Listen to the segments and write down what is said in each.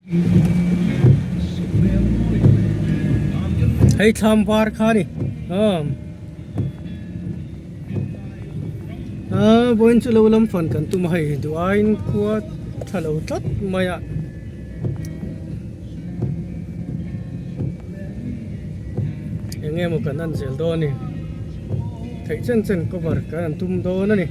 Hei thlam var kha ni aw ah vawiin chu lo lam fan kan tum a hei duh aiin khua tha lo tlat mai a. Eng nge maw kan an zel dawn a ni theih chen chen cover kan an tum dawn a ni.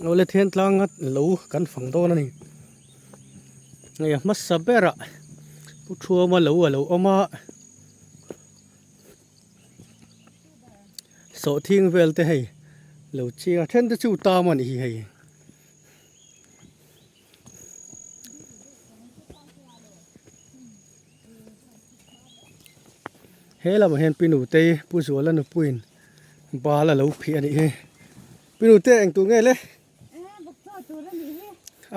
Awle thian tlang a lo kan fang dawn a ni hei a hmasa berah pu thuama lo a lo awm a sawhthing vel te hei lo chiang a then te chu tam a nih hi hei. He lamah hian Pinute Pu Zuala nupuiin bal a lo phih a nih hi. Pinute eng tur nge le?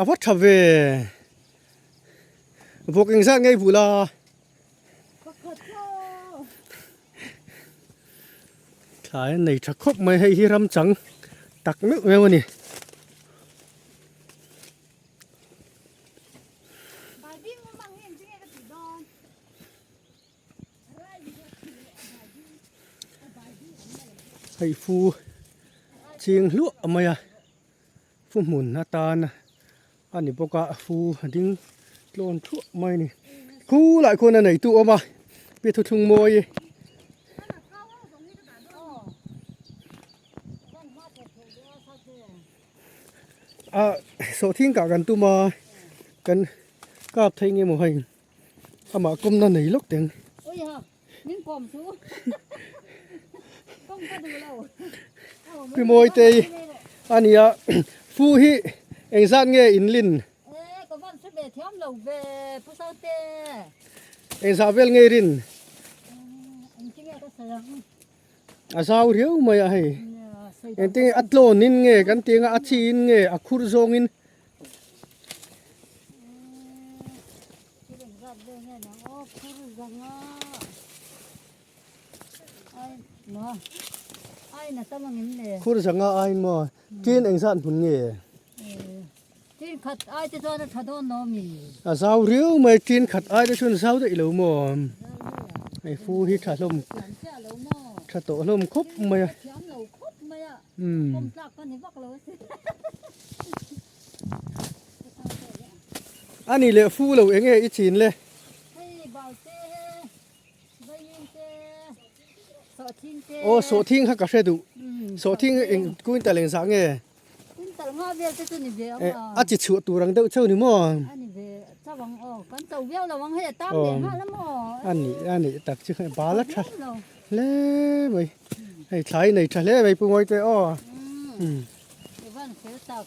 A va tha ve. Vawk engzat nge i vuh la? Thlai an nei tha khawp mai hei hi ram chang tak meuh meuh a ni. Hei fu ching hluah mai a fu hmun atan a ni bawk a fu a ding tlawn thuah mai a ni khulai khuan a neitu awm a pi thuthlung mawi. A sawhthing kah kan tum a kan kap thei nge maw hei amah kawmna nei lawk teng. Pi Mawitei a nia fu hi engzat nge in lin? Engzah vel nge i rin? A zau riau mai a hei. Engtin nge a tlawn in nge kan tih anga a chi in nge a khur zawng in. Khur zanga ai maw tin engzat hmun nge. Tin khat ai te chuan a tha dawn lo mi. A zau riau mai tin khat ai te chuan zau daih lo maw. Hei fu hi tha hlawm tha tawh hlawm khawp mai a. Umm. A ni leh fu lo eng nge i chin le. Aw sawhthing kha ka hre duh. Sawhthing eng quintal engzah nge. Quintal nga vel te chu ni ve ang a. A chi chhuah tur ang deuh chauh ni maw? A ni ve chauh ang aw. Kan cho viau lo ang hei a tam ve nghal a maw? A ni a ni tak chu hei bal a tha hle mai. Hei thlai nei tha hle mai Pu Mawite aw. I van fel tak.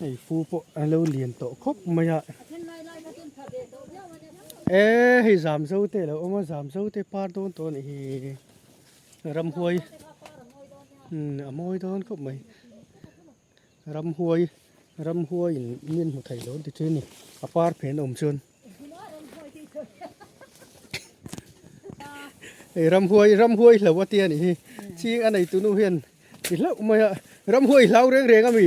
Hei fu pawh a lo lian tawh khawp mai a. A then lai lai kha chuan tha ve tawh viau a nia. E hei zam zo te a lo awm a zam zo te par dawn tawh a nih hi. Ramhuai umm a mawi dawn khawp mai ramhuai ramhuai in min hmu thei lo an ti thin a ni a par phen a awm chuan hei ramhuai ramhuai hlo a tia nih hi ching a nei tunu hian ti hlauh mai a ramhuai hlau reng reng a mi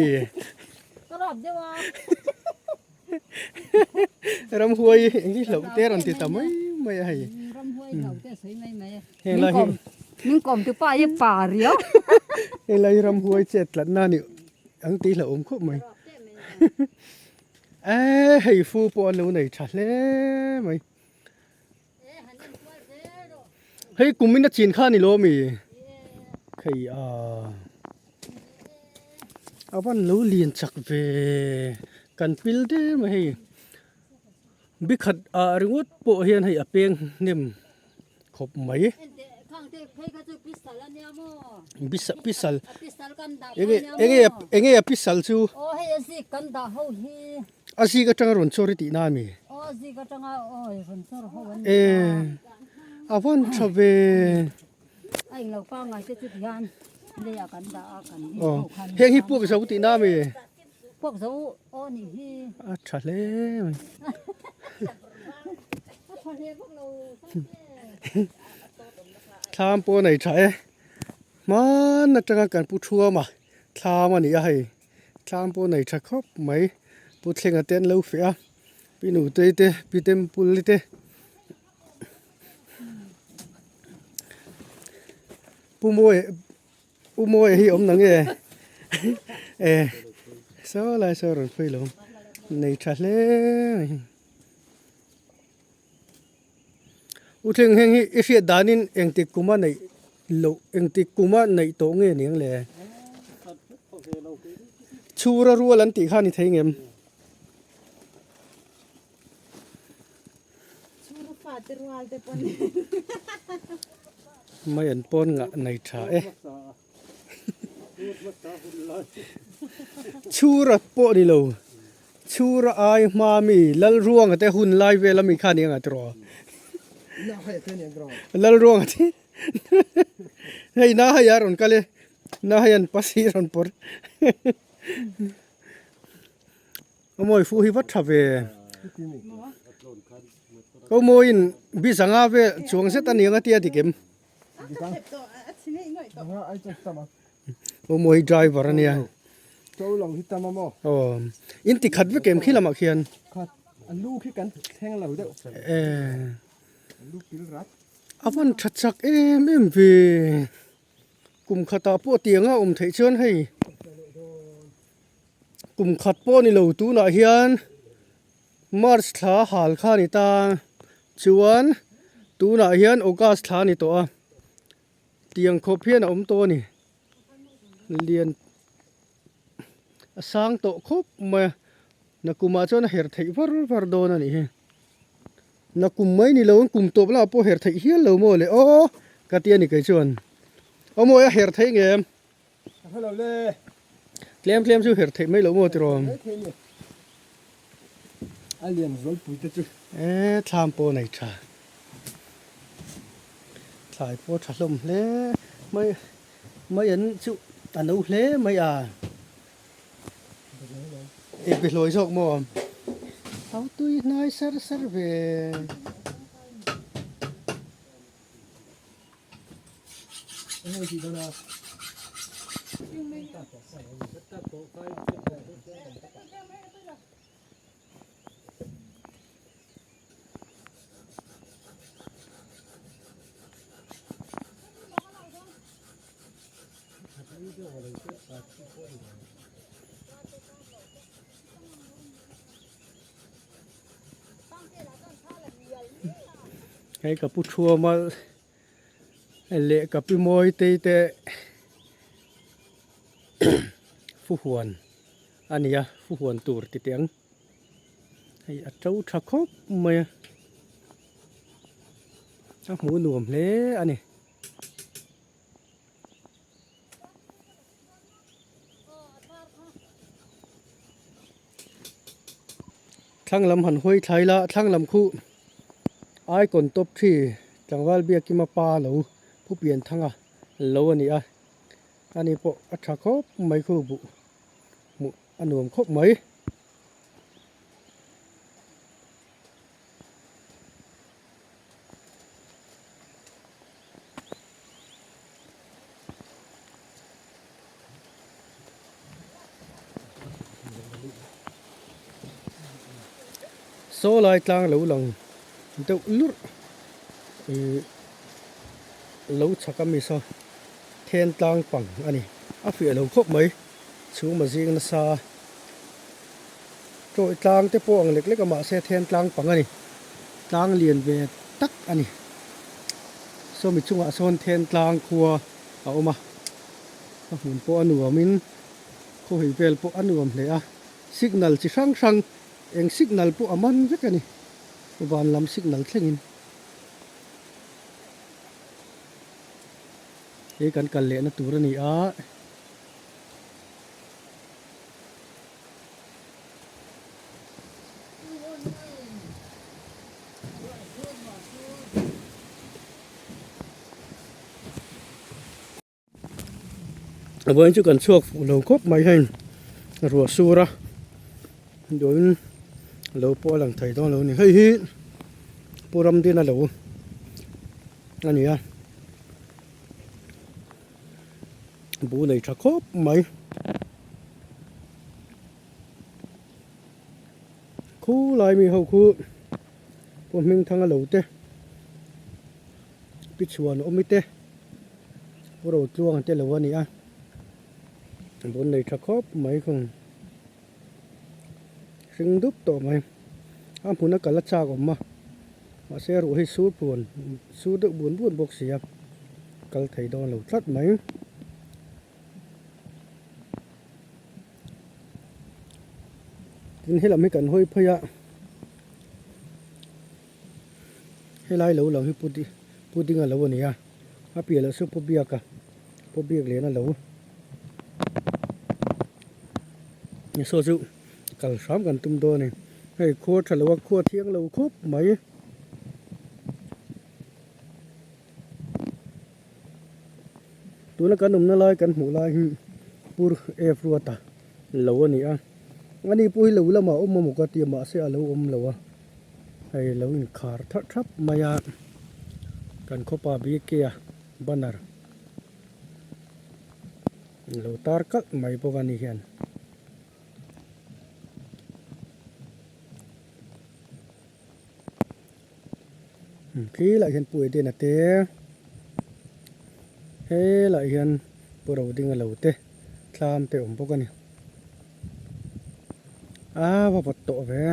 ramhuai eng hi hlauh te a rawn ti ta mai mai a hei. Heng lai hi Min kawm tu pa hi pa riau. Heng lai hi ramhuai chet tlatna a nih ang tih hlauhawm khawp mai. Eee hei fu pawh an lo nei tha hle mai. Hei kumin a chin kha a ni lo ami? Hei a a van lo lian chak ve kan pil der mai hei. Bikhat ah ringawt pawh hian hei a peng hnem khawp mai. Pisal enge enge enge a pisal chu a zik atanga rawn chawr i tih na ami e a van tha ve aw heng hi puak zo tih na ami a tha hle mai. Thlam pawh a nei tha e hman atanga kan pu thuam a thlam a ni a hei thlam pawh a nei tha khawp mai pu thlenga te an lo feh a pi nutei te pi temple te pu mawi pu mawi hi awm na nge e saw lai saw rawn phei lo nei tha hle mai. U thleng heng hi i hriat danin engtik kuma neih loh engtik kuma neih tawh nge niang le? Chhura rual an tih kha a ni thei ngem? Mai an pawn ngah nei tha e. Chhura pawh ni lo, chhura ai hma mi Lalruanga te hun lai vel ami kha ni anga tiraw? Lalruanga te hei na hei a rawn kal e, na hei an pasi rawn pawr a mawi fu hi va tha ve ko mawiin bizanga vel chuang zet a ni anga tia dik em? Aw mawi driver ania. Aw in ti khat vek em khi lamah khian. A van tha chak em em ve. Kum khatah pawh tiang a awm theih chuan hei kum khat pawh ni lo tunah hian March thla hal kha a ni ta chuan tunah hian August thla a ni tawh a tiang khawp hian a awm tawh a ni lian a sang tawh khawp mai a nakumah chuan a her theih var var dawn a nih hi. Na kum mai ni lo an kum tawp lamah pawh her theih hial lo maw le aw ka ti a ni kei chuan. Aw mawi a her theih nge em? Ka hre lo le. Tlem tlem chu her theih mai lo maw tiraw? Her theih ni. A lian zualpui te chu. E thlam pawh nei tha. Thlai pawh tha hlawm hle mai. Mai an chu a no hle mai a. E be hlawi zawk maw? Au tui hnai ser ser ve. Hei ka pu thuama leh ka pi mawi tei te fuhuan a ni a fuhuan tur ti teh ang hei a to tha khawp mai a a hmuh nuam hle a ni. Thlang lam han hawi thlai la, thlang lam khu icon top thi tlangval Biakima pa lo Pu Pianthanga lo a ni a, ani pawh a tha khawp mai khu buh hmuh a nuam khawp mai. Saw lai tlang lo lang deuh lurh ihh lo chhak a mi saw then tlang pang a ni a fiah lo khawp mai chhung a zing nasa tawih tlang te pawh ang lek lek a mahse then tlang pang a ni tlang lian ve tak a ni sawmi chungah sawn then tlang khua a awm a a hmun pawh a nuamin khawhei vel pawh a nuam hle a signal chi hrang hrang eng signal pawh a man vek a ni van lam signal thlengin. Hei kan kal lehna tur a ni a. A vawiin chu kan chhuak fuh lo khawp mai hei ruah sur a duhin lo pawh a lang thei dawn lo a ni hei hi Pu Ramdina lo a ni a bu nei tha khawp mai khulai mi ho khu Pu Hmingthanga lo te. Pi chhuan awm i te Pu Rotluang te lo a ni a bun nei tha khawp mai khung hring dup tawh mai a hmun a kal a chak awm a mahse ruah hi sur puan sur deuh buan buan bawk si a kal thei dawn lo tlat mai. Tin helam hi kan hawi phei a. Helai lo lang hi pudding a lo a ni a, a piah lah saw pu biak a, pu biak lian a lo saw chu kal hram kan tum dawn a ni, hei khua tha lo a khua thiang lo khawp mai. Tuna kan awmna lai kan hmuh lai hi pur F ruata lo a ni a, ani pawh hi lo lamah a awm emaw ka ti a mahse a lo awm lo a. Hei lo inkhar thap thap mai a, kan khawpa BK a banner lo tar kalh mai bawk a ni hian. Khi lah hian Pu Edena te helaiah hian Pu Rodinga lo te thlam te awm bawk a ni. A va vawt tawh ve.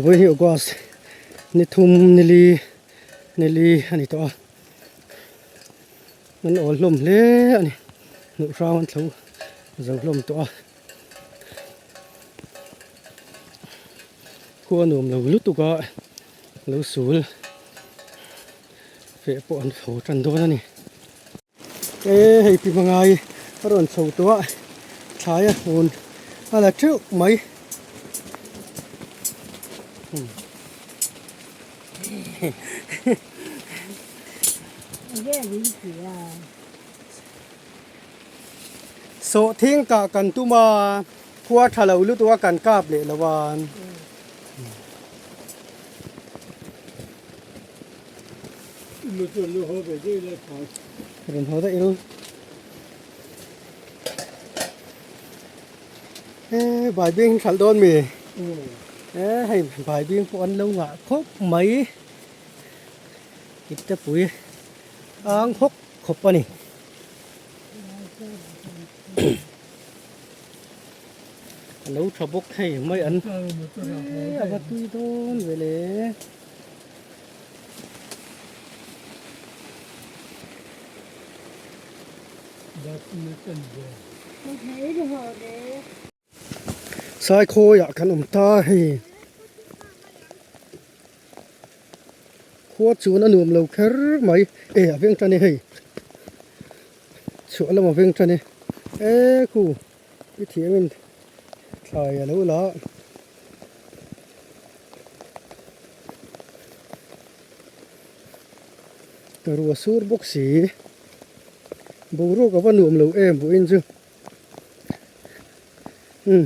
Vawiin hi August ni thum nili nili a ni tawh a. An awl hlawm hle a ni hnuh hrang an thlo zo hlawm tawh a khua nuam lo lutuk a lo sul feh pawh an tho tan dawn a ni e hei pi hmangai a rawn chho tawh a thlai a hmun a la teuh mai. Sawhthing kah kan tum a, khua tha lo lutuk a kan kap leh lo a. Rawn haw daih ru. He bai bing hralh dawn mi? E hei bai bing pawh an lo ngah khawp mai. Iptepui ang hawk khawp a ni. A lo tha bawk hei mai an a va tui dawn ve le. Saikhawiah kan awm ta hei khua chuan a nuam lo kher mai e a veng tan e hei chhuah lam a veng tan e e khu i thiam in thlai a lo la a. Rua sur bawk si. Boruak a va nuam lo em vawiin chu. Umm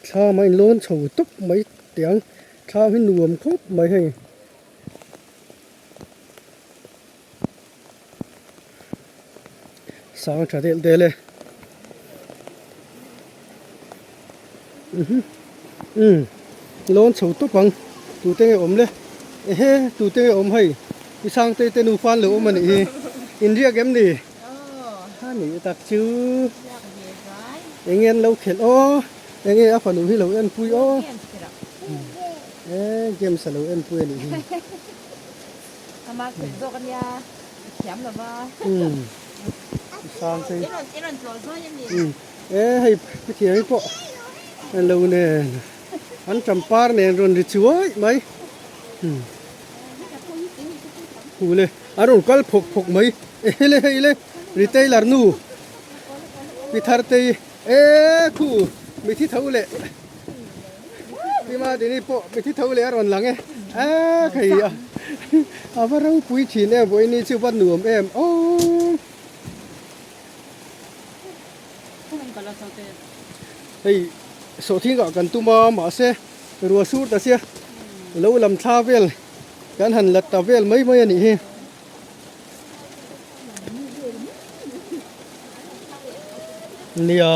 thlam a inlawn chho tawp mai teh ang. Thlam hi nuam khawp mai hei. Sang tha del del e. Umm lawn chho tawp ang tute nge awm le ehe tute nge awm hei i sangte te nufa an lo awm a nih hi inriak em ni a nih tak chu enge an lo khelh aw enge a fanu hi lo enpui aw e games a lo enpui a nih hi. Ama khawih zawk ania a thiam lo va. Umm Sangtei. I rawn i rawn tlawh zuai a mi? Umm e hei hetiang hi pawh an lo nen an champar nen rawn ri chuai mai. Umm Hule a rawn kal phawk phawk mai ehele hei le retailer nu pi Thartei e khu mithi tho leh. Tima Dini pawh mithi tho leh a rawn lang e a khei a a va ropui thin em vawiin chu va nuam em aww. Hei sawhthing ah kan tum a mahse ruah sur ta sia lo lam thla vel kan han la ta vel mai mai a nih hi. Nia.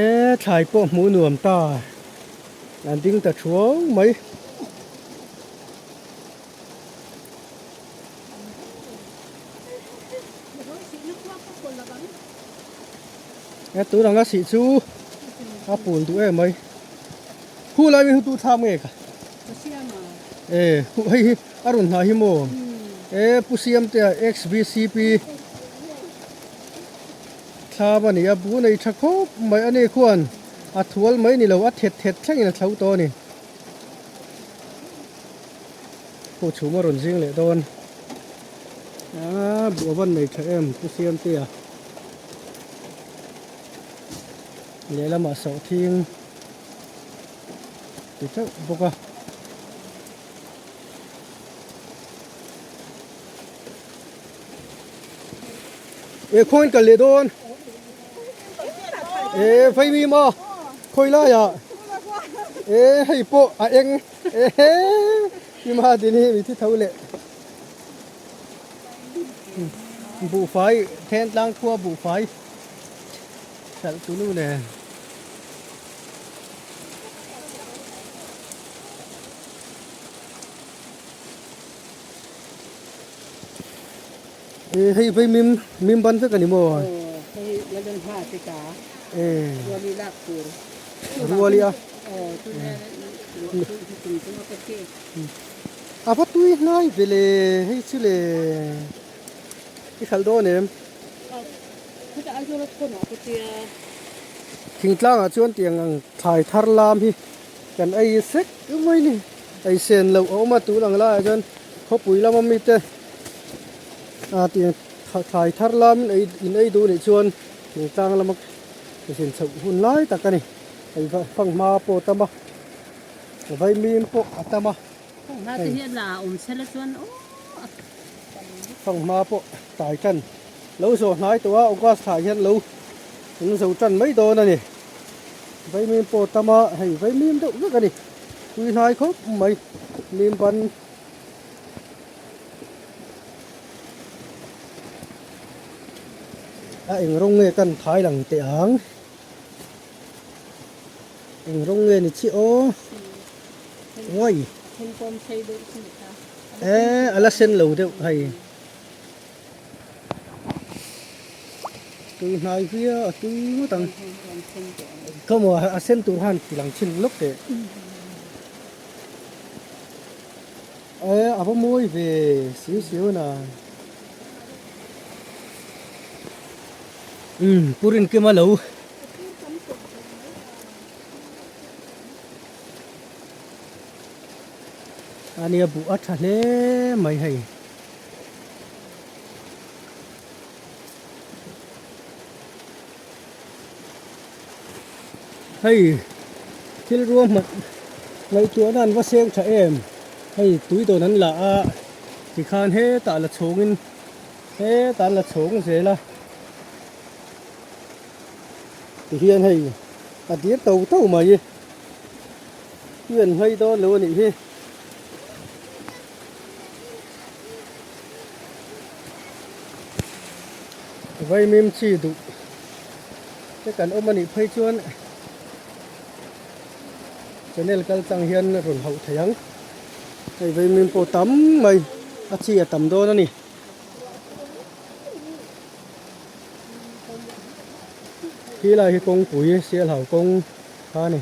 E thlai pawh hmuh nuam ta an ding ta thuau mai. E tun anga sih chu a pul duh em mai. Khu lai mi hu tu thlam nge ka. E hei hi a rawn hnah hi maw. E pu siam te a xbcp. Thlam a ni a, bu nei tha khawp mai a ni khuan a thual mai ni lo, a thet thet thlengin a thlo tawh a ni. Pawh chhum a rawn zing leh dawn. Aa bu a van nei tha em Pu Siamtea. Lehlamah sawhthing ti teuh bawk a. E khawiin kal leh dawn e vaimi maw khawi laiah e hei pawh a eng e hima din hi mi thi tho leh buhfai then tlang khua buhfai hralh tunu nen. E hei vei mim mim ban vek a ni maw? Aw hei London hma te ka ruali lak tur. Ruali a. Aw tun hian tum chung a ka che. A va tui hnai ve le hei chu le i khalh dawn em? Khata Aizawl a thawn ah ka tia. Thingtlang ah chuan tiang ang thlai thar lam hi kan ei sek mai ni. Ei sen loh a awm a tun ang laiah chuan khawpui lama mite ah tiang thlai thar lamin ei in ei duh nih chuan thingtlang lama zin chhoh hun lai tak a ni. Hei fanghma pawh a tam a, vaimim pawh a tam a. Fanghma te hi a la awm sela chuan aw a Fanghma pawh tai tan lo zawh hnai tawh a August thla hian lo an zo tan mai dawn a ni. Vaimim pawh a tam a, hei vaimim deuh vek a ni. Tui hnai khawp mai mim ban a eng rawng nge kan thai lang teh ang eng rawng nge ni chiah aw uai e a la sen lo deuh hei tui hnai viau a tui ngawt ang khawmaw a sen tur khan ti lang chhin lawk teh e a va mawi ve siu siu na umm pu Rinkima lo a nia buh a tha hle mai hei. Hei thil ruahman ngaihtuahna an va seng tha em hei tui dawn an la a tikhan hetah la chhawngin hetah an la chhawng zel a tihian hei a dir to to mai tui an nghei dawn lo a nih hi. Vaimim chi duh te kan awm a nih phei chuan channel kal tlang hian rawn hauh thei ang. Hei vaimim pawh tam mai a chi a tam dawn a ni. Khi lai hi kawngpui Sialhau kawng kha a ni.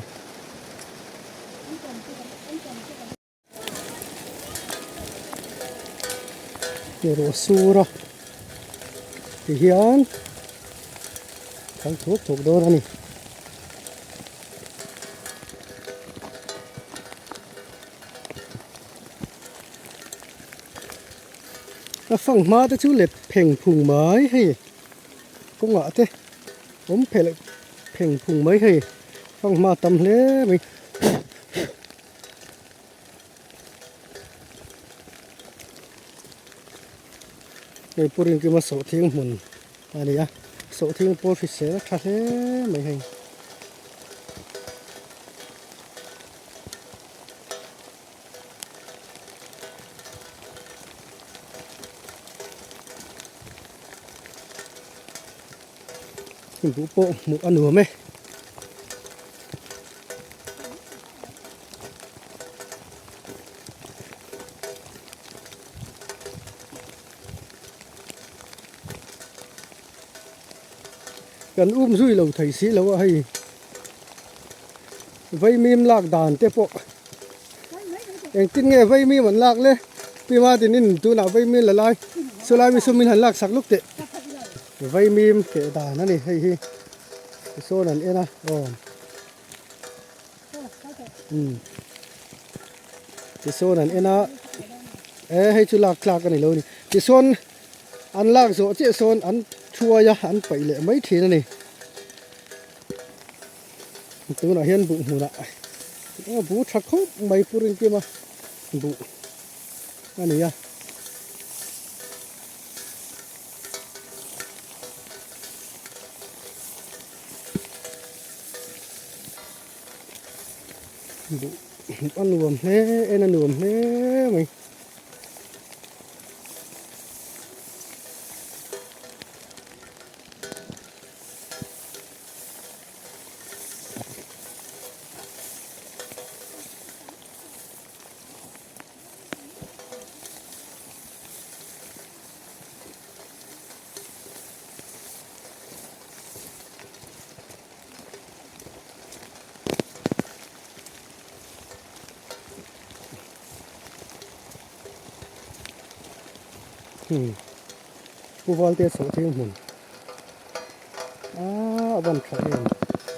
Ruah sur a ti hian kan thuk thuk dawn a ni. A fang hma te chu let pheng phung mai hei kawngah te awm phelh pheng phung mai hei fang hma tam hle mai. Hei pu Rinkima sawhthing hmun a ni a sawhthing pawh hrisel a tha hle mai hei. Buh pawh hmuh a nuam e. Kan um zui lo thei si lo a hei vaimim lak dan te pawh engtin nge vaimim an lak le pi Martin in tunah vaimim la lai chulai mi sum in han lak sak luk teh vaimim keh dan a ni hei hi tisawn an en a aw. Umm tisawn an en a e hei chu lak tlak a ni lo a ni tisawn an lak zawh chiah sawn an thuai a an paih leh mai thin a ni tunah hian buh hmunah aw buh tha khawp mai pur inkim a buh a ni a. Buh a nuam hle en a nuam hle mai. Hmm pu valte chhoh thil hmun ah a van tha em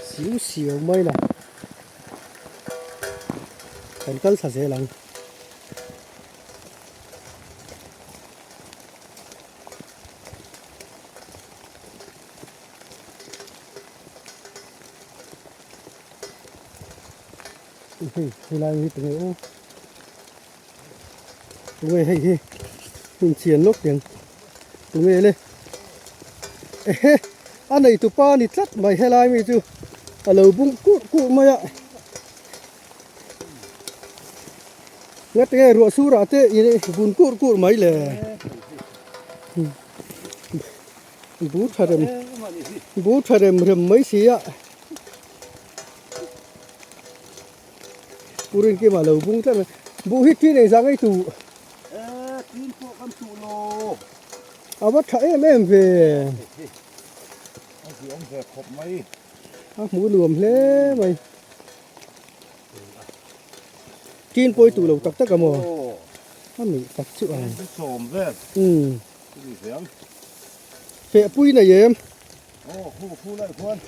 siu siau mai la kan kal thla zel ang. Hei helai hi tunge aw tunge hei hi hmun chian lawk tiang tunge le ehe a nei tupa a ni tlat mai helai mi chu a lo bung kurh kurh mai a ngatinge ruah surah te bun kurh kurh mai le. Bu tha rem bu tha rem rem mai si a Pu Rinkima lo bung tlat mai bu hi tin engzah ngei tu tin pawh kan tuh lo a va tha em em ve a zui awm ve khawp mai a hmuh nuam hle mai tin pawi tuh lo tak tak a maw a mih tak chu ang sawm vel umm Feh pui nei em? Aw khu khu lai khuan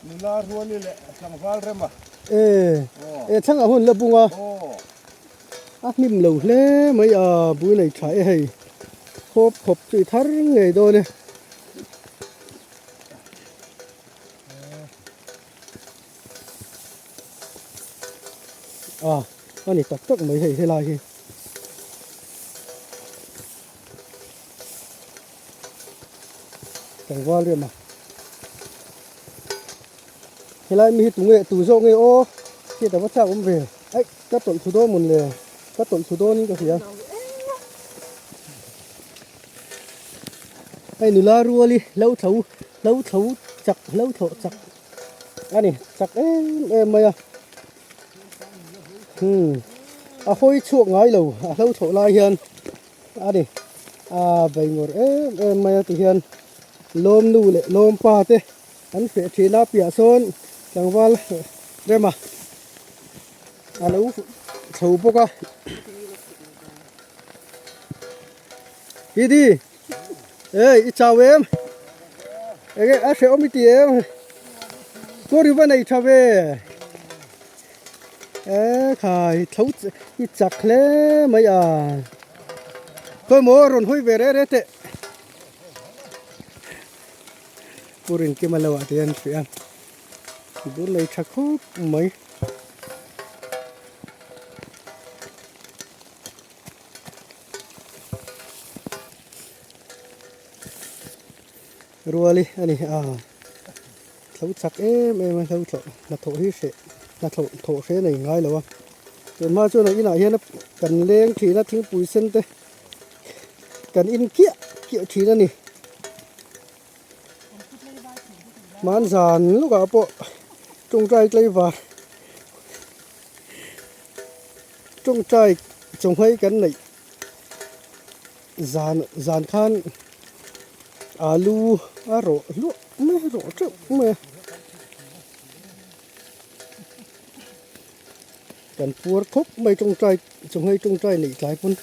nula ruali leh tlangval rem a. E e thlang ah hun la bung a. A hnim lo hle mai a bui nei tha e hei. Khawp khawp chu i thar ngei dawn e. A a ni tak tak mai hei helai hi. Tlangval rem a helai mi hi tunge tu zawk nge aw hriat ava chak awm ve aih ka tawlh thu dawn mawn le ka tawlh thu dawn in ka hria hei nula ruali hlo thlo hlo thlo chak hlo thlawh chak a ni chak em em mai a. Hmm a hawi chhuak ngai lo a hlo thlawh lai hian a ni a bei ngawr em em mai a ti hian lawm nu leh lawm pa te an feh thin a piah sawn tlangval rema a lo chho bawk a. Idi ei i chau em enge a hrehawm i ti em kawr i va nei tha ve e khai tho i chak hle mai a khawimaw rawn hawi ve reh reh teh Pu Rinkima lo ah te hian hria a bur nei tha khawp mai. Ruali a ni a tho chak em em a hlo thlawh hnathawh hi hreh hnathawh thawh hreh nei ngai lo a tun hma chuan a inah hian kan leng thin a thingpui sen te kan in kiah kiah thin a ni hmanzan lukah pawh tawngtai tlaivar tawngtai chawhmei kan neih zan zan khan alu a rawh hluah mai a rawh teuh mai a kan puar khawp mai tawngtai chawhmei tawngtai neih tlai pawn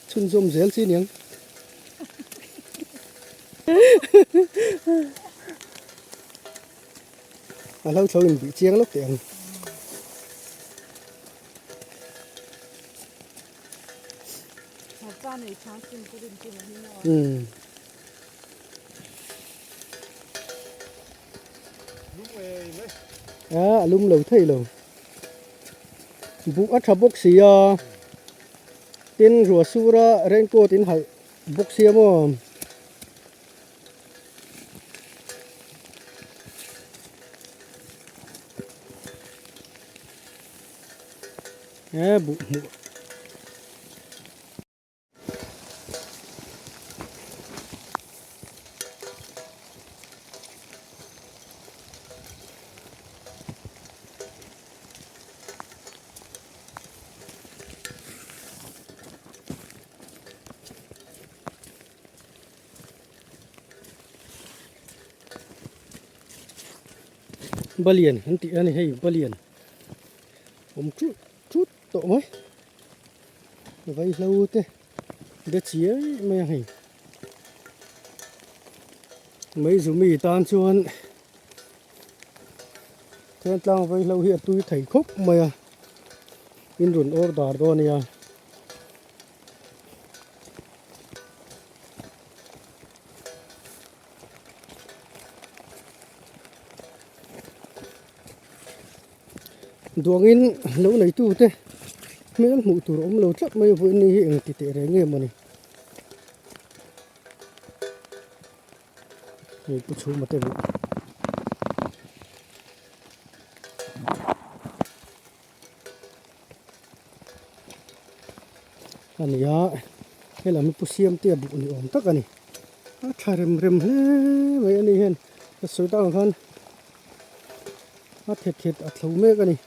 chhunzawm zel chi aniang. A hlo tho in bih chiang lawk teh ang. Umm. A a lum lo thei lo. Buh a tha bawk si a. Tin ruah sura raincoat in halh bawk sia maw. He buh hmuh. Balian an tih a ni hei balian awm thut thut tawh mai vaihlo te de chiai mai a hei mai zumi tan chuan Thentlang vaihlo hi a tui thei khawp mai a in rawn order dawn a nia. Duangin lo neitu te hmel hmuh tur awm lo tlat mai vawiin ni hi eng ti teh reng nge mawni. Hei pu chhuma te buh. A ni a helam hi pu siamtea buh ni awm tak a ni a tha rem rem hle mai a ni hian ka sawi tak ang khan a thet thet a thlo mek a ni.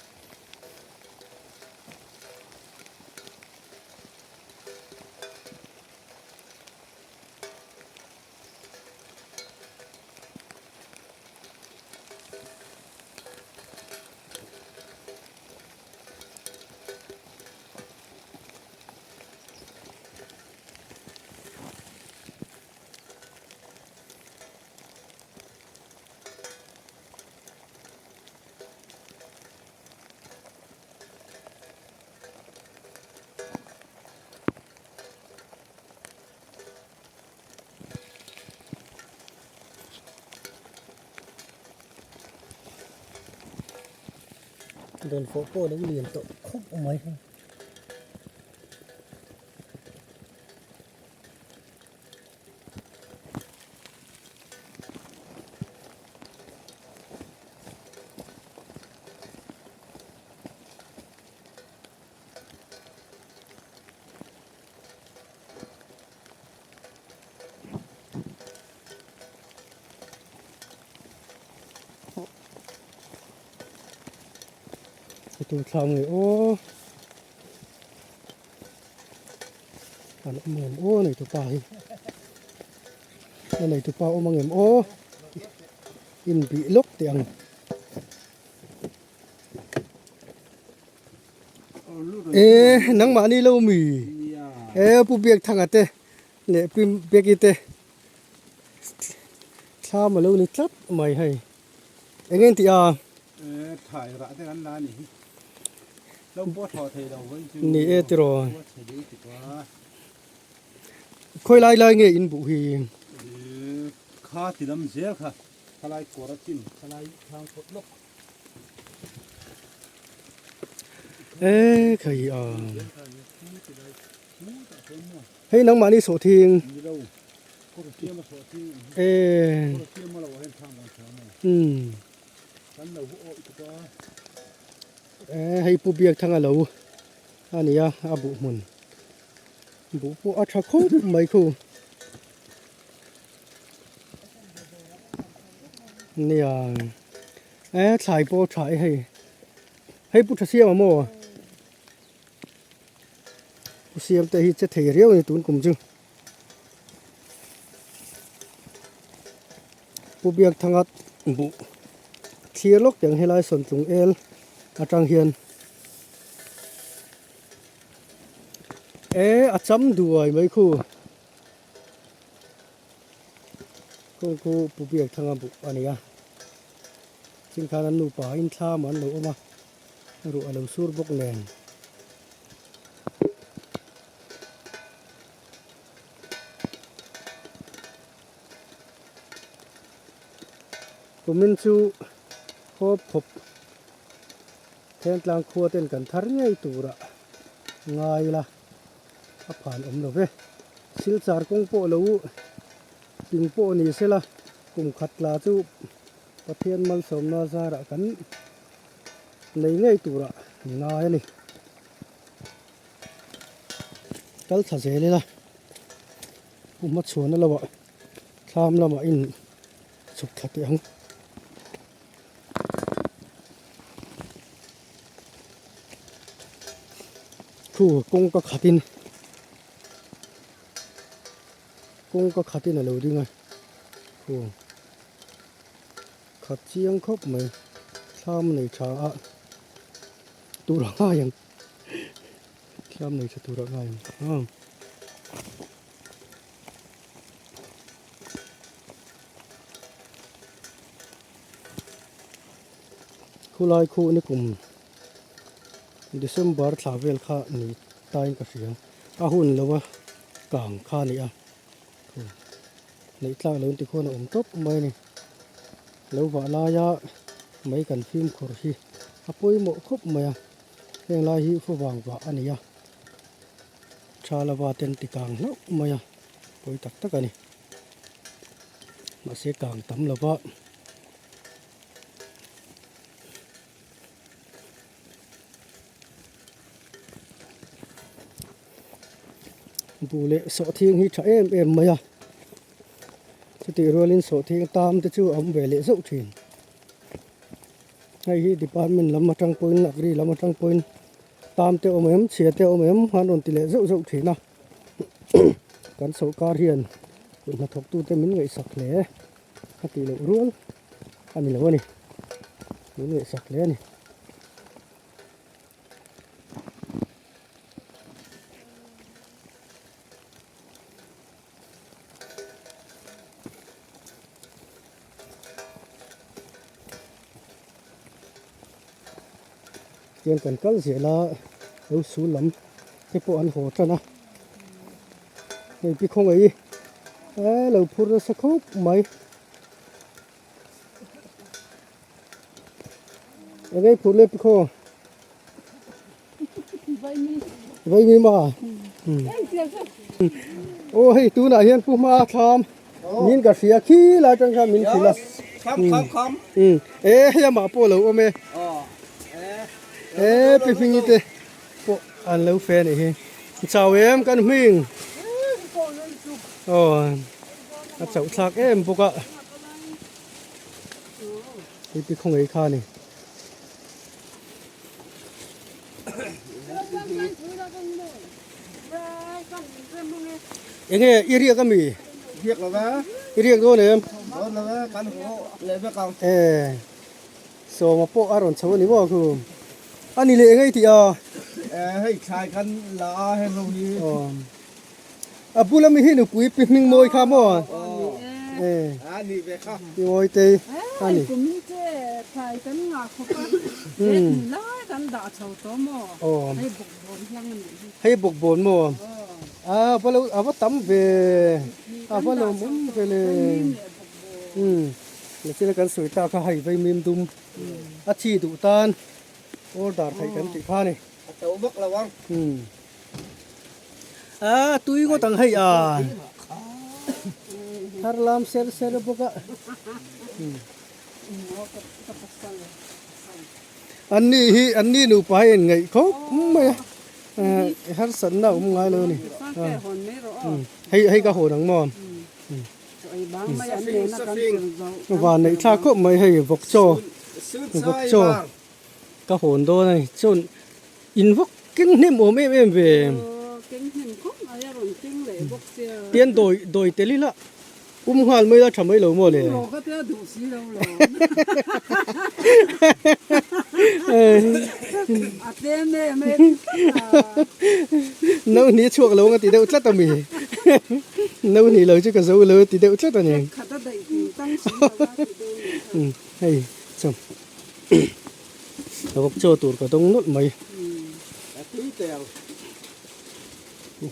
Dawnfawh pawh a lo lian tawh khawp mai. Tur thla ngei aw an awm angem aw nei tupa hi a nei tupa awm angem aw inbih lawk teh ang. E nangmah ni lo mi e pu biak thanga te. leh pi Becky te thlam alo ni tlat mai hei eng nge tih a Thlai rah te kan la a ni hi lo pawh thlawh thei lo vawi chu ni e tiraw khawi lai lai nge in buh hi kha ti lam zel kha khalai kawr a chin khalai thlang phawt lawk. E khai a hei nangmahni sawhthing e umm e hei pu biak thang a lo a nia a buh hmun buh pawh a tha khawp mai khu nia. E thlai pawh a tha e hei hei pu tha siam ang maw pu siam te hi che thei riau a ni tun kum chu pu biak thanga buh thlir lawk teh ang helai sawntlung el atang hian e a cham duai mai khu. Kawng khu Pu Biakthanga buh a ni a, chin khan an nupa in thlam an lo awm a, ruah a lo sur bawk nen. Kumin chu khawp khawp Thentlang khua ten kan thar ngei turah ngai ila. a phan awm lo ve. Silchar kawng pawh lo ping pawh ni sela kum khat tla chu Pathian malsawmna zarah kan nei ngei turah kan ngai a ni. Kal thla zel ila pu hmachhuana lamah thlam lamah in chhuk thla teh ang. Thu kawngka khatin kawngka khatin a lo ding a thu khat chiang khawp mai thlam nei tha a tur a ngai ang thlam nei tha tur a ngai ang. Khulai khu ni kum December thla vel kha ni tain ka hria a hun lo a kang kha a ni a neih tlak lo in tikhuan a awm tawp mai a ni lo vah laia mai kan fimkhur hi a pawimawh khawp mai a heng lai hi favang vah a ni a. Tha lova ten ti kang hlauh mai a, pawi tak tak a ni. Mahse kang tam lova buh leh sawhthing hi tha em em mai a, chutih rualin sawhthing tam te chu a awm ve leh zauh thin. Hei hi department lam atang pawhin agri lam atang pawhin tam te awm em chhia te awm em an rawn ti leh zeuh zeuh thin a kan sawrkar hian kut hnathawk tute min ngaihsak hle a tih loh rual a ni lo a ni min ngaihsak hle a ni. Tiang kan kal zel a lo sul lam te pawh an haw tan a hei pi khawngaih e lo phur nasa khawp mai eng ei phur le pi khaw Vaimi ma aw hei tunah hian pu hma thlam min ka hria khi lai atang khan min hrilh a e hei amah pawh a lo awm e e pi hmingi te pawh an lo fe anih hi chau em kan hming aw a chauh thlak em bawk a hei pi khawngaih kha a ni. Enge i riak ami? Riak lo ve. I riak dawn em? Dawn lo ve, kan haw leh vek ang. E sawma pawh a rawn chho a ni maw khu? A ni leh enge i tih a? E hei thlai kan la a heng ho hi. Aw. A bula mi hi nupui pi hming mawi kha maw? A nih ve kha. Pi mawi te a ni. Kum hi che thlai kan ngah khawp a, he kum lai kan dah chho tawh maw? Hei bawkbawn hlang a nih hi. Hei bawkbawn maw? A va lo a va tam ve, a va lawm awm ve le. Nichina kan sawi ta kha hei vaimim dum a chi duh tan order theih kan tih kha a ni. A to vak lo ang. A tui ngawt ang hei a. Thar lam ser ser bawk a. An ni hi an ni nupa hi an ngaih khawp mai a. Harsatna a awm ngai lo a ni. Hei hei ka hawn ang maw? Van neih thlak khawp mai hei vawk chaw vawk chaw. Ka hawn dawn a ni. Chuan in vawk keng hnem awm em em ve. Keng hnem khawp mai a rawn keng leh bawk sia. Tian dawi dawi tel ila um nghal mai la tha mai lo maw le. Ro ka tia duh si lo lo. A tlem em em tlat a. No ni chhuak lo ang a ti deuh tlat a mi. No ni lo chu ka zo lo a ti deuh tlat a ni. Khat a daih tum tang si lo a ti deuh ni kha. Hei chuan a vawk chaw tur ka dawng nawlh mai.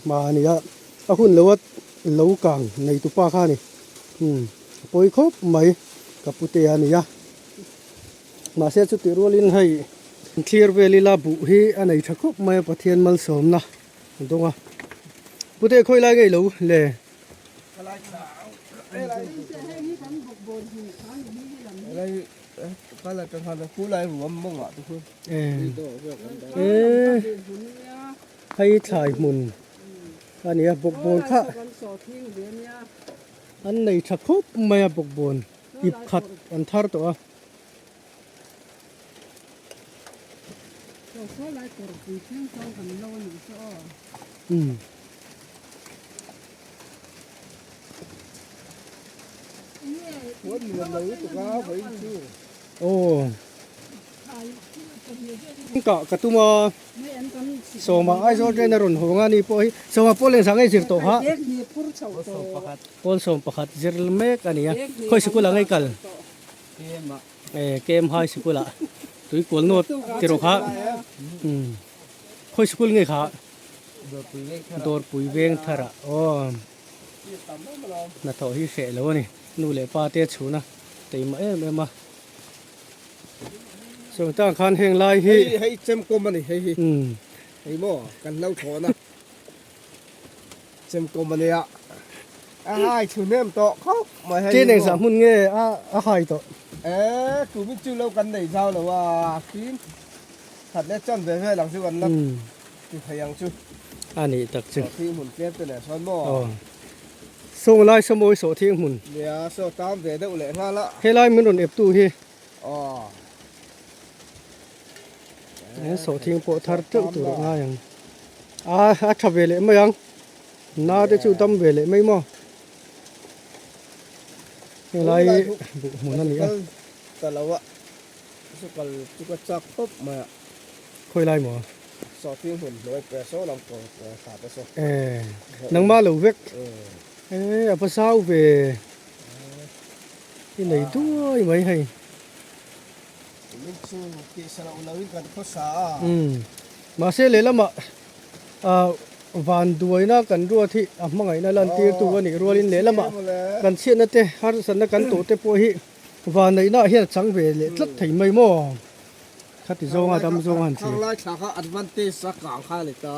Hma a ni a, a hun lo a lo kang nei tu pa kha a ni. Umm a pawi khawp mai ka pute a ni a. Mahse chutih rualin hei thlir vel ila buh hi a nei tha khawp mai a Pathian malsawmna a dawng a. Pute khawi lai ngei lo le. Hei thlai hmun a nia bawkbawn kha an nei tha khawp mai a bawkbawn ip khat an thar tawh a. Aw kah ka tum a sawma Aizawl train a rawn hawng a ni pawh hi sawma pawh leng sang ei zir tawh ha pawl 11 zir mek a ni a khawi sikul ang ei kal KM high sikul ah tuikual nawt ti rawh kha khawi sikul nge kha. Dawrpui veng thar ah aw hnathawh hi hreh lo a ni nu leh pa te chhun a teimah em em a chuan tah khan heng lai hi hei hei chemkawm a ni hei hi hei maw kan lo thawn a chemkawm a nia a hai chhun em tawh khawp mai hei tin engzah hmun nge a a hai tawh e tumin chu lo kan nei zau lo a tin khat leh chan ve vel ang chu kan la Ti thei ang chu. A nih tak chu. Sawhthing hmun tlem te leh chuan maw? Aw. Sawng lai sawmawi sawhthing hmun. Nia, saw tam ve deuh leh nghal a. Helai min rawn eptu hi. Aw. He sawhthing pawh thar teuh tur a ngai ang. A, a tha ve leh mai ang. Na te chu dam ve leh mai maw? Helai buh hmun a ni a. Ta lo a. Chu kal chu ka chak khawp mai a. Khawi lai maw? Sawhthing hmun hnuai pe saw lam kawr thla te saw. Eh, nangmah lo vek. Eh, a va zau ve. I nei duai mai hei. Min chu tih sa loh loin kan khaw sa a. Umm, mahse lehlamah ah van duaina kan ruat hi a hmangaihna lantirtu a nih rualin lehlamah kan chhiatna te harsatna kan tawh te pawh hi Vanneihna ah hian a chang ve leh tlat thei mai maw? Khati zawnga dam zawng a han thlir. Thanglai thla kha advantage a kang kha a ni ta.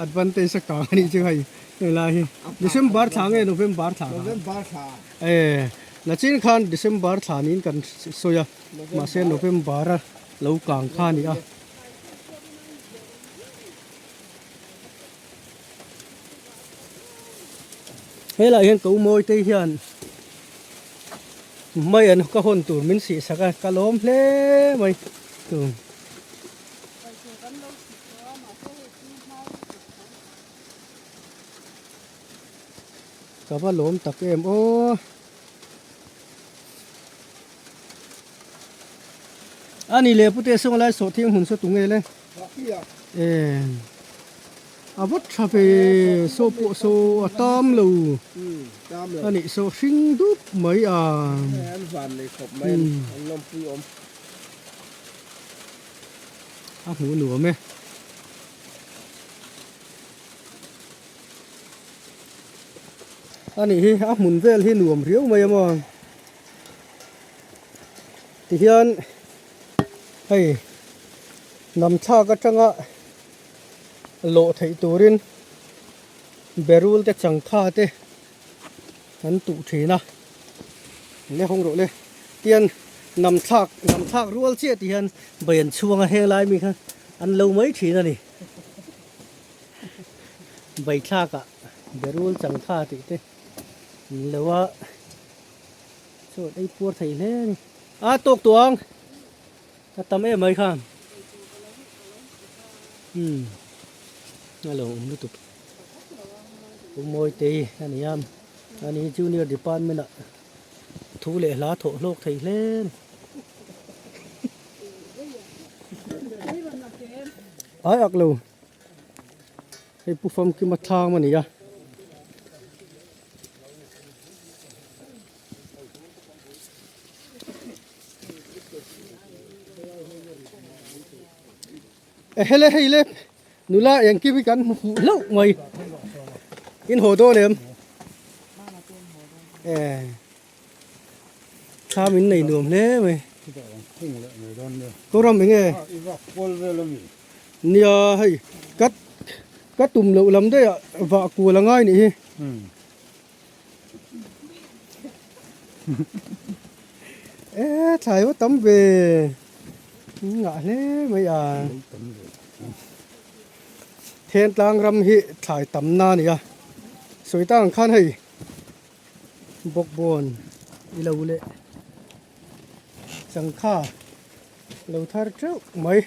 Advantage a kang a nih chu hei helai hi. December thla nge November thla kha? November thla. E, nachin khan December thla niin kan sawi a, mahse November a lo kang kha a ni a. Helaiah hian ko mawi te hian mai an ka hawn tur min sih sak a ka lawm hle mai tu. Ka va lawm tak em aw. A ni le pute sawnglai sawhthing hmun saw tunge le. E. A va tha ve saw pawh saw a tam lo a nih saw hring dup mai a. An van nei khawp mai a ni an lawmpui awm. A hmuh nuam e. A nih hi a hmun vel hi nuam riau mai a maw tihian hei hnam thlak atanga lawh theih turin berul te changkha te an tuh thin a le hawng rawh le tian hnam thlak hnam thlak rual chiah ti hian bai an chhuang a heng lai mi khan an lo mai thin a ni bai thlak ah berul changkha tih te an lo a chaw ei puar thei hle a ni a tawk tawh ang. A tam em mai khan. Umm a lo awm lutuk. Pu Mawitei a ni a, ani hi Junior Department ah thu leh hla thawh hlawk thei hle a ni. Ai ak lo. Hei Pu Famkima thlang a ni a. Hele hei le nula engkim hi kan hmu fuh hlauh mai in haw dawn em e thlam in nei nuam hle mai koram enge nia hei ka ka tum loh lam daih ah vah kual a ngai nih hi. E thlai va tam ve ngah hle mai a then tlang ram hi thlai tam na a ni a sawi tak ang khan hei bawkbawn i lo leh changkha lo thar teuh mai.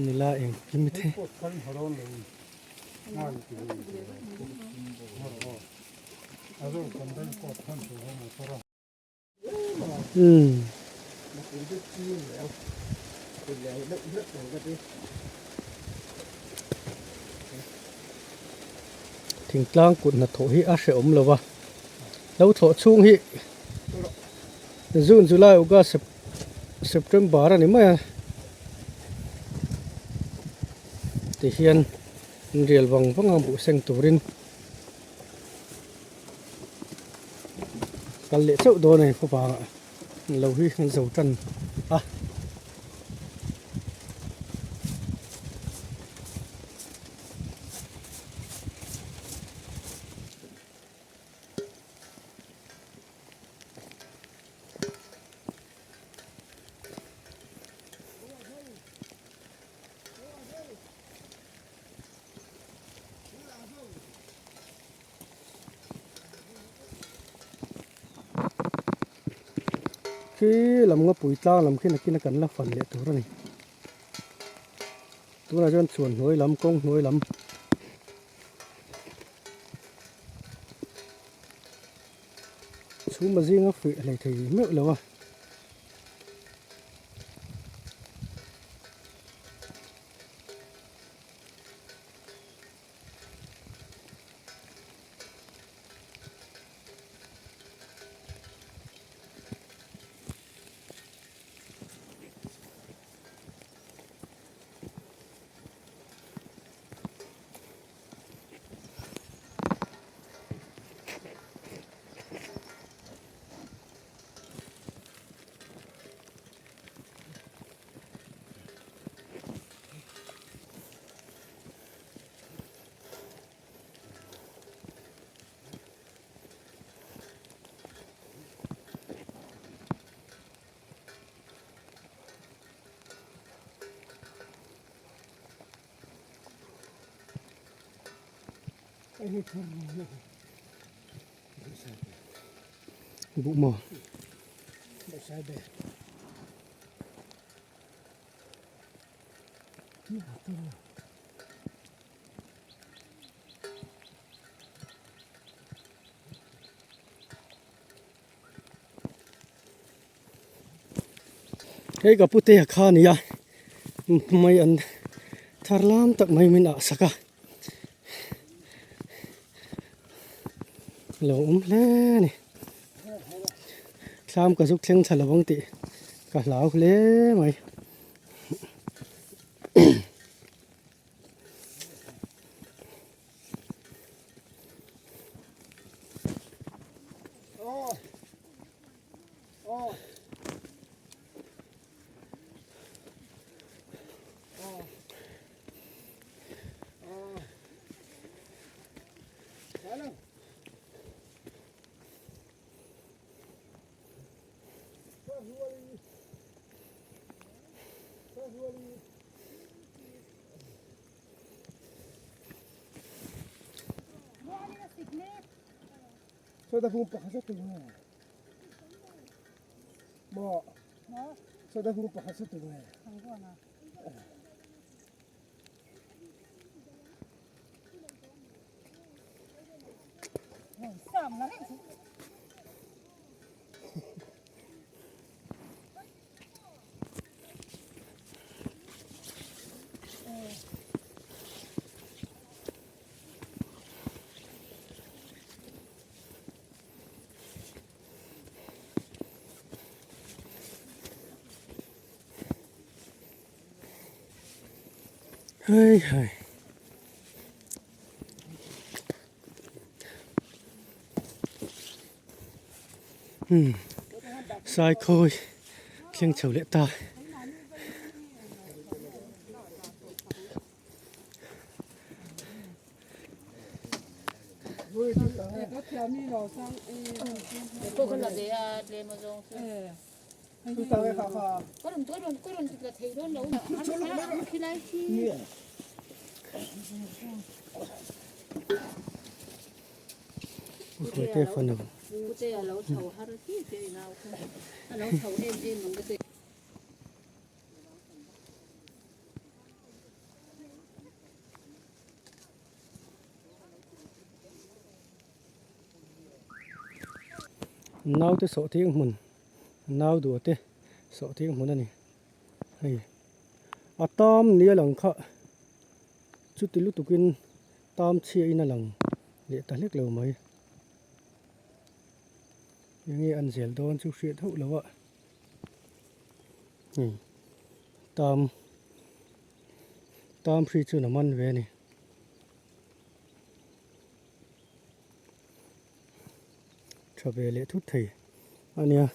Nila engkim te umm thingtlang kut hnathawh hi a hrehawm lo va lo thlawh chhung hi. June, July, August, September a ni mai a tihian an rial vang vang a buh seng turin kal leh chauh dawn a ni khawpangah lo hi an zo tan a. Khi lam ngapui tlang lam khi nakin a kan la fan leh tur a ni tunah chuan chhuan hnuai lam kawng hnuai lam. Chhum a zinga fuih a hlei thei meuh lo a. Buh maw Hei ka putea kha a nia mai an thar lam tak mai min ah sak a lo awm hle a ni thlam ka zuk thleng thla lovang tih ka hlau hle mai. Hei hai. Hmm. Sai khawi thleng chho leh ta. Te fanu. Naute sawhthing hmun nau duh te sawhthing hmun a ni hei a tam ni a lang kha chuti lutukin tam chhia in a lang leh ta hlek lo mai enge an zel dawn chu hriat hauh lo a hei tam tam hri chuan a man ve a ni. Tha ve leh thut thei a nia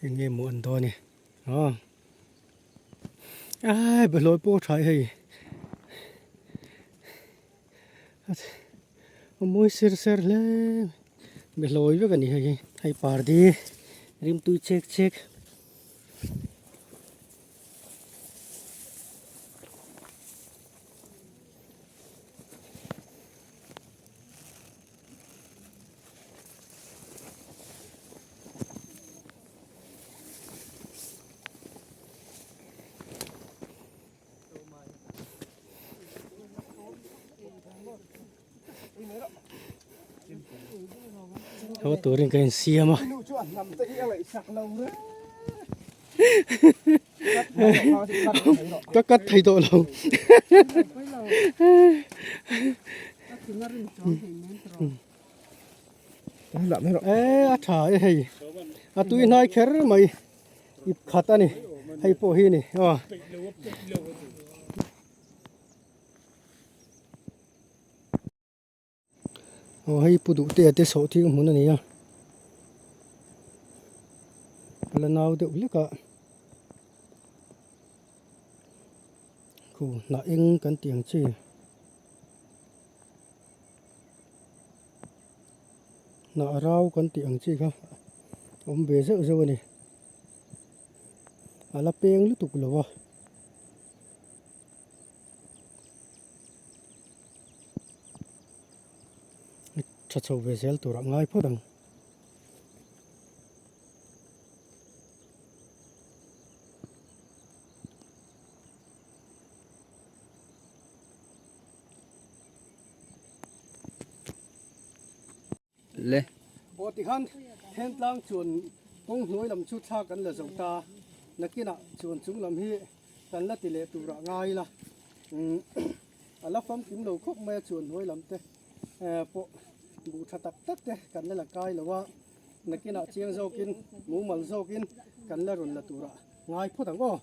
eng nge maw an dawn e aw ai bawlhhlawh pawh a tha e hei a mawi ser ser hle bawlhhlawh vek a ni hei hi hei pardi rimtui chek chek. Haw turin ka insiam a. Ka cut thei tawh lo. E a tha e hei. A tui hnai kher mai. Ip khat a ni. Hei pawh hi a ni. Aw. Aw hei pu duh te a te sawh thing hmun a ni a a la nau deuh hlek a khu hnah eng kan tih ang chi hnah rau kan tih ang chi kha awm ve zeuh zeuh a ni a la peng lutuk lo a. Tha chho ve zel turah ngai phawt ang. Le. Aw tikhan Thentlang chuan. Kawng hnuai lam chu thla kan la zo ta. Nakinah chuan chung lam hi kan la ti leh turah ngai ila. Umm a la famkim lo khawp mai a chuan hnuai lam te pawh buh tha tak tak te kan la la kai lo a. Nakinah chiang zawkin mumal zawkin kan la rawn la turah ngai phawt ang aw.